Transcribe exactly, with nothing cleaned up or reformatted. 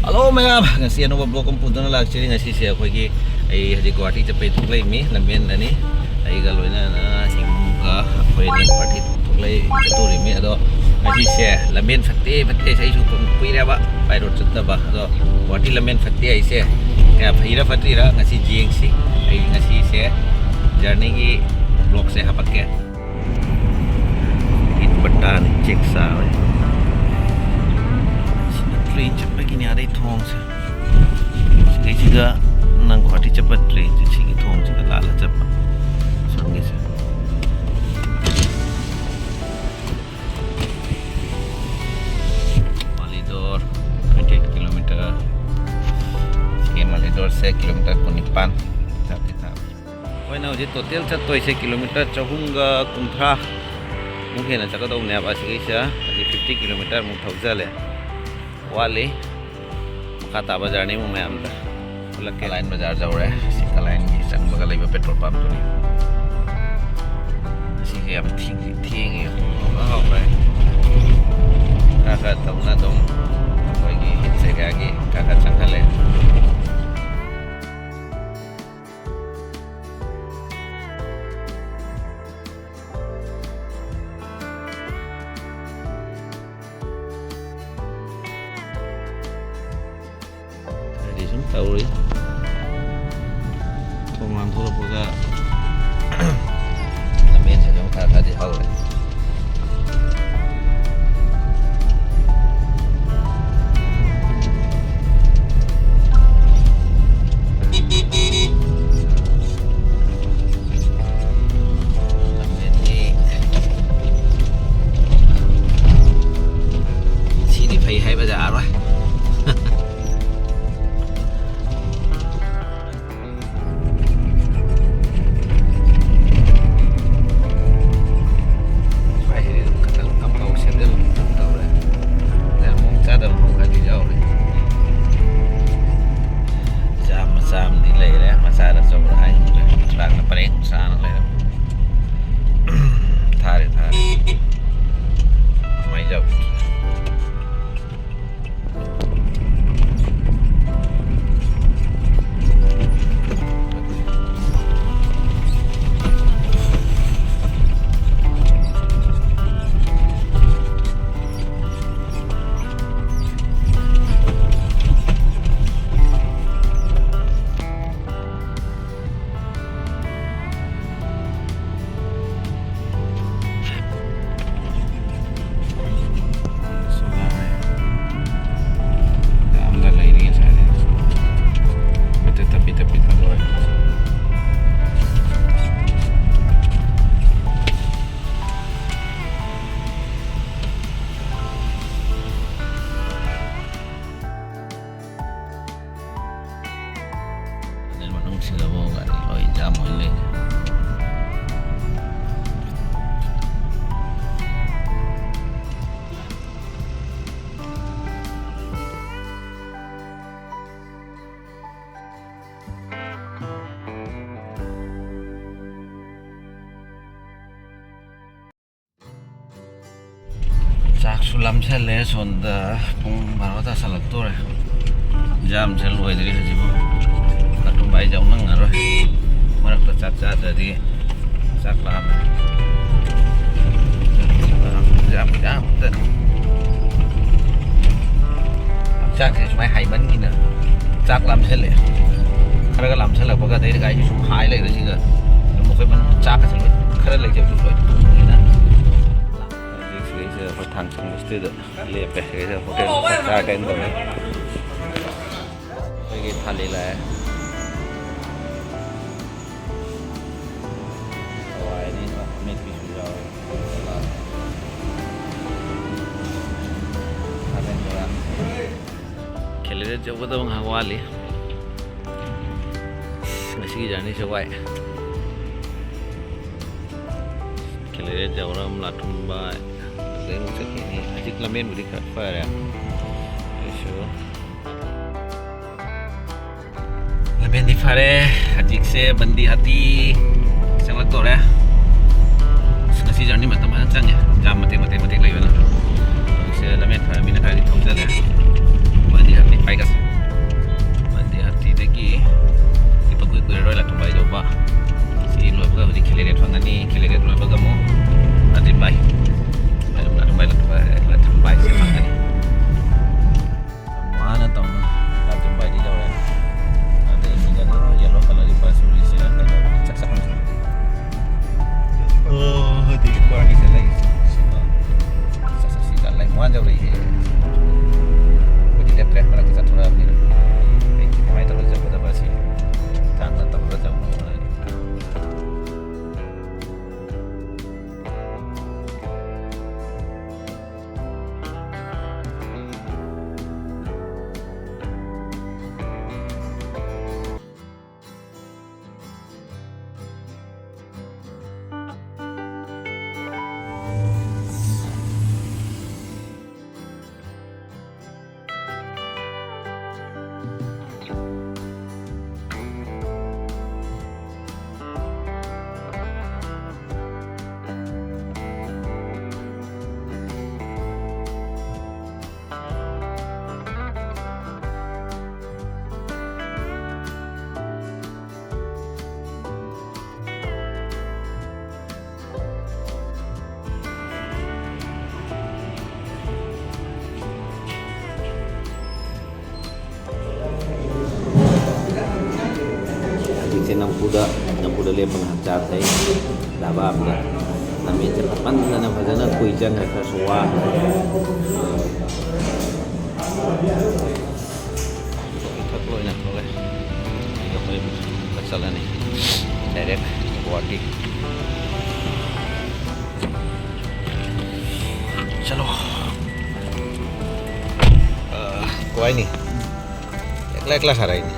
Hello ꯃꯌꯥꯝ, ꯉꯁꯤ ꯑꯅꯧꯕ ꯕ꯭ꯂꯣꯒ ꯑꯃ ꯄꯨꯗꯨꯅ ꯂꯥꯛꯆꯔꯤ꯫ ꯉꯁꯤꯁꯦ ꯑꯩꯈꯣꯏꯒꯤ, ꯑꯩ ꯍꯧꯖꯤꯛ ꯒꯨꯋꯥꯍꯥꯇꯤ ꯆꯠꯄꯩ ꯊꯣꯛꯂꯛꯏꯃꯤ, ꯂꯝꯕꯦꯟꯗꯅꯤ꯫ ꯑꯩꯒ ꯂꯣꯏꯅꯅ ꯍꯤꯡꯒ ꯑꯩꯈꯣꯏ ꯑꯅꯤ ꯒꯨꯋꯥꯍꯥꯇꯤ ꯊꯣꯛꯂꯛꯏ, ꯆꯠꯇꯣꯔꯤꯃꯤ꯫ ꯑꯗꯣ ꯉꯁꯤꯁꯦ ꯂꯝꯕꯦꯟ ꯐꯠꯇꯦ ꯐꯠꯇꯦ ꯍꯥꯏꯁꯦ ꯑꯩꯁꯨ ꯀꯨꯏꯔꯦꯕ by road ꯆꯠꯇꯕ꯫ ꯑꯗꯣ ꯒꯨꯋꯥꯍꯥꯇꯤ ꯂꯝꯕꯦꯟ ꯐꯠꯇꯦ ꯍꯥꯏꯁꯦ ꯀꯌꯥ ꯐꯩꯔꯥ ꯐꯠꯇ꯭ꯔꯤꯔꯥ ꯉꯁꯤ ꯌꯦꯡꯁꯤ꯫ ꯑꯩ ꯉꯁꯤꯁꯦ ꯖꯔꯅꯤꯒꯤ ꯕ꯭ꯂꯣꯒꯁꯦ ꯍꯥꯄꯛꯀꯦ꯫ ꯏꯠ ꯄꯇꯥꯅꯤ ꯆꯦꯛ ꯆꯥꯕꯩ꯫ ꯁꯤꯅ ꯇ꯭ꯔꯦꯟ ꯆꯠꯄꯒꯤꯅꯤ ꯑꯗꯩ ꯊꯣꯡꯁꯦ꯫ ꯁꯤꯒꯩꯁꯤꯒ ꯅꯪ ꯒꯨꯋꯥꯍꯥꯇꯤ ꯆꯠꯄ ꯇ꯭ꯔꯦꯟꯁꯦ ꯁꯤꯒꯤ ꯊꯣꯡꯁꯤꯒ ꯂꯥꯜꯂ ꯆꯠꯄ꯫ ꯁꯣꯝꯒꯤꯁꯦ꯫ ꯃꯥꯂꯤꯗꯣꯔ twenty eight kilometer꯫ ꯁꯤꯒꯤ ꯃꯥꯂꯤꯗꯣꯔꯁꯦ kilometer ꯀꯨꯟꯅꯤꯄꯥꯟ ꯆꯠꯇꯤ ꯊꯥꯕ꯫ ꯑꯩꯈꯣꯏꯅ ꯍꯧꯖꯤꯛ total ꯆꯠꯇꯣꯏꯁꯦ kilometer ꯆꯍꯨꯝꯒ ꯀꯨꯟꯊ꯭ꯔꯥ ꯃꯨꯛ ꯍꯦꯟꯅ ꯆꯠꯀꯗꯧꯕꯅꯦꯕ꯫ ꯑꯁꯤꯒꯩꯁꯤꯗ ꯍꯧꯖꯤꯛ fifty kilometer ꯃꯨꯛ ꯊꯧꯖꯜꯂꯦ꯫ ꯋꯥꯠꯂꯤ꯫ ꯃꯈꯥ ꯇꯥꯕ ꯖꯔꯅꯤ ꯑꯃꯨꯛ ꯃꯌꯥꯝꯗ ꯎꯠꯂꯛꯀꯦ꯫ ꯀꯂꯥꯏꯟ ꯕꯖꯥꯔ ꯌꯧꯔꯦ꯫ ꯁꯤ ꯀꯂꯥꯏꯟꯒꯤ ꯆꯪꯕꯒ ꯂꯩꯕ ꯄꯦꯇ꯭ꯔꯣꯜ ꯄꯝꯇꯨꯅꯤ꯫ ꯉꯁꯤꯁꯦ ꯌꯥꯝ ꯊꯦꯡ-, ꯊꯦꯡꯉꯦ꯫ ꯍꯧꯕ ꯍꯧꯔꯦ꯫ ꯈꯔ ꯈꯔ ꯇꯧꯅ ꯑꯗꯨꯝ ꯑꯩꯈꯣꯏꯒꯤ ꯍꯤꯜꯁ ꯑꯦꯔꯤꯌꯥꯒꯤ ꯈꯔ ꯈꯔ ꯆꯪꯈꯠꯂꯦ꯫ ꯈꯔꯗꯤ ꯁꯨꯝ ꯇꯧꯔꯤ꯫ ꯊꯣꯡ ꯂꯥꯟꯊꯣꯛꯂꯛꯄꯒ ꯂꯝꯕꯦꯟꯁꯦ ꯑꯗꯨꯝ ꯈꯔ ꯈꯔꯗꯤ ꯍꯧꯔꯦ꯫ ꯂꯝꯕꯦꯟꯗꯤ ꯁꯤꯗꯤ ꯐꯩ ꯍꯥꯏꯕ ꯌꯥꯔꯣꯏ꯫ ꯁꯤꯗꯐꯥꯎ ꯒꯥꯔꯤ ꯂꯣꯏ ꯖꯥꯝ ꯑꯣꯏ ꯂꯩꯔꯦ꯫ ꯆꯥꯛꯁꯨ ꯂꯥꯝꯁꯜꯂꯦ꯫ ꯁꯣꯝꯗ ꯄꯨꯡ ꯕꯥꯔꯣ ꯇꯥꯁꯜꯂꯛꯇꯣꯔꯦ꯫ ꯖꯥꯝꯁꯦ ꯂꯣꯏꯗ꯭ꯔꯤ ꯍꯧꯖꯤꯛꯐꯥꯎ꯫ ꯂꯥꯇꯣꯝꯕ ꯑꯩꯁꯦ ꯑꯃꯨꯛ ꯅꯪꯉꯔꯣꯏ꯫ ꯃꯔꯛꯇ ꯆꯥꯛ ꯆꯥꯗ꯭ꯔꯗꯤ ꯆꯥꯛ ꯂꯥꯝꯃꯦ꯫ ꯖꯥꯝ, ꯖꯥꯝ ꯉꯥꯛꯇꯅꯤ꯫ ꯍꯛꯆꯥꯡꯁꯦ ꯁꯨꯃꯥꯏꯅ ꯍꯥꯏꯃꯟꯒꯤꯅ ꯆꯥꯛ ꯂꯥꯝꯁꯜꯂꯛꯑꯦ꯫ ꯈꯔꯒ ꯂꯥꯝꯁꯜꯂꯛꯄꯒ ꯑꯗꯩꯗꯤ ꯒꯥꯔꯤꯁꯦ ꯁꯨꯝ ꯍꯥꯏ ꯂꯩꯕꯁꯤꯒ ꯑꯗꯨꯝ ꯑꯩꯈꯣꯏ ꯃꯅꯨꯡ ꯆꯥꯛꯀꯁꯦ ꯂꯣꯏ, ꯈꯔ ꯂꯩꯖꯕꯁꯨ ꯂꯣꯏ ꯇꯨꯝꯒꯤꯅ꯫ ꯍꯧꯖꯤꯛ ꯁꯤꯗꯩꯁꯤꯗ ꯑꯩꯈꯣꯏ ꯊꯥꯡꯁꯪ ꯕꯁꯇꯨꯗ ꯂꯦꯞꯄꯦ꯫ ꯁꯤꯗꯩꯁꯤꯗ ꯍꯣꯇꯦꯜ ꯆꯥꯛ ꯆꯥꯒꯦꯅ ꯇꯧꯔꯤ꯫ ꯑꯩꯈꯣꯏꯒꯤ ꯊꯥꯂꯤ ꯂꯥꯛꯑꯦ꯫ ꯍꯋꯥꯏꯅꯤ, ꯑꯃꯦꯠꯄꯤꯁꯨ ꯌꯥꯎꯋꯦ꯫ ꯈꯥꯃꯦꯟ ꯕꯣꯔꯥ꯫ ꯈꯦꯂꯦꯔꯦꯠ ꯌꯧꯒꯗꯕ ꯉꯥꯏꯍꯥꯛ ꯋꯥꯠꯂꯤ꯫ ꯉꯁꯤꯒꯤ ꯖꯔꯅꯤꯁꯦ ꯋꯥꯏ꯫ ꯈꯦꯂꯦꯔꯦꯠ ꯌꯧꯔ ꯑꯃꯨꯛ ꯂꯥꯊꯨꯝꯕ, ꯑꯗꯩ ꯑꯃꯨꯛ ꯆꯠꯈꯤꯅꯤ꯫ ꯍꯧꯖꯤꯛ ꯂꯝꯕꯦꯟꯕꯨꯗꯤ ꯈꯔ ꯐꯔꯦ꯫ ꯑꯗꯨꯏꯁꯨ ꯂꯝꯕꯦꯟꯗꯤ ꯐꯔꯦ꯫ ꯍꯧꯖꯤꯛꯁꯦ ꯕꯟꯗꯤ ꯍꯥꯇꯤ ꯆꯪꯂꯛꯇꯣꯔꯦ꯫ ꯑꯁ, ꯉꯁꯤ ꯖꯔꯅꯤ ꯃꯇꯝ ꯐꯖꯅ ꯆꯪꯉꯦ꯫ ꯖꯥꯝ ꯃꯇꯦꯛ ꯃꯇꯦꯛ ꯃꯇꯦꯛ ꯂꯩꯕꯅ꯫ ꯍꯧꯖꯤꯛꯁꯦ ꯂꯝꯕꯦꯟ ꯐꯔꯃꯤꯅ ꯈꯔꯗꯤ ꯊꯧꯖꯜꯂꯦ꯫ ꯕꯟꯗꯤ ꯍꯥꯇꯤ ꯄꯥꯏꯒꯁꯦ꯫ ꯕꯟꯗꯤ ꯍꯥꯇꯤꯗꯒꯤ ꯏꯄ ꯀꯨꯏ ꯀꯨꯏꯔꯔꯣꯏ ꯂꯥꯊꯨꯝꯕꯥꯏ ꯌꯧꯕ꯫ ꯁꯤ ꯂꯣꯏꯕꯒ ꯍꯧꯖꯤꯛ ꯈꯦꯂꯦꯔꯦꯠ ꯐꯪꯒꯅꯤ꯫ ꯈꯦꯂꯦꯔꯦꯠ ꯂꯣꯏꯕꯒ ꯑꯃꯨꯛ ꯂꯥꯊꯨꯝꯕꯥꯏ꯫ ꯂꯥꯊꯨꯝꯕꯥꯏ, ꯂꯥꯊꯨꯝꯕꯥꯏ, ꯂꯥꯊꯨꯝꯕꯥꯏꯁꯦ ꯐꯪꯒꯅꯤ꯫ ꯋꯥꯅ ꯇꯧꯅ ꯂꯥꯊꯨꯝꯕꯥꯏꯗꯤ ꯌꯧꯔꯦ꯫ ꯑꯗꯩ ꯁꯤꯗ ꯌꯦꯜꯂꯣ ꯀꯂꯔꯒꯤ ꯕꯁ ꯎꯔꯤꯁꯦ ꯀꯩꯅꯣ ꯆꯥꯛ ꯆꯥꯐꯝ꯫ ꯑꯣ, ꯍꯧꯖꯤꯛ ꯄꯥꯔꯀꯤꯡꯗ ꯂꯩꯔꯤꯁꯦ꯫ ꯁꯤꯗ ꯆꯥꯛ ꯆꯥꯁꯤ ꯀꯥꯟ ꯂꯩ꯫ ꯋꯥꯅ ꯌꯧꯔꯛꯏꯍꯦ꯫ ꯅꯝꯐꯨꯗ ꯅꯝꯐꯨꯗ ꯂꯦꯞꯄ ꯉꯥꯏꯍꯥꯛ ꯆꯥꯊꯩ ꯙꯥꯕꯥ ꯑꯃꯗ꯫ ꯂꯝꯕꯤ ꯆꯠꯄ ꯄꯟꯗꯅ ꯐꯖꯅ ꯀꯨꯏ ꯆꯪꯈ꯭ꯔꯦ, ꯈꯔꯁꯨ ꯋꯥꯈ꯭ꯔꯦ꯫ ꯊꯛ ꯂꯣꯏꯅ ꯊꯣꯛꯂꯦ꯫ ꯑꯗꯨꯒ ꯑꯩꯈꯣꯏ ꯆꯠꯂꯅꯤ ꯗꯥꯏꯔꯦꯛ ꯒꯨꯋꯥꯍꯥꯇꯤ꯫ ꯆꯠꯂꯣ꯫ ꯑ, ꯀꯣꯏꯅꯤ꯫ ꯑꯦꯛꯂꯥ ꯑꯦꯛꯂꯥ ꯁꯥꯔꯥꯏꯅꯤ꯫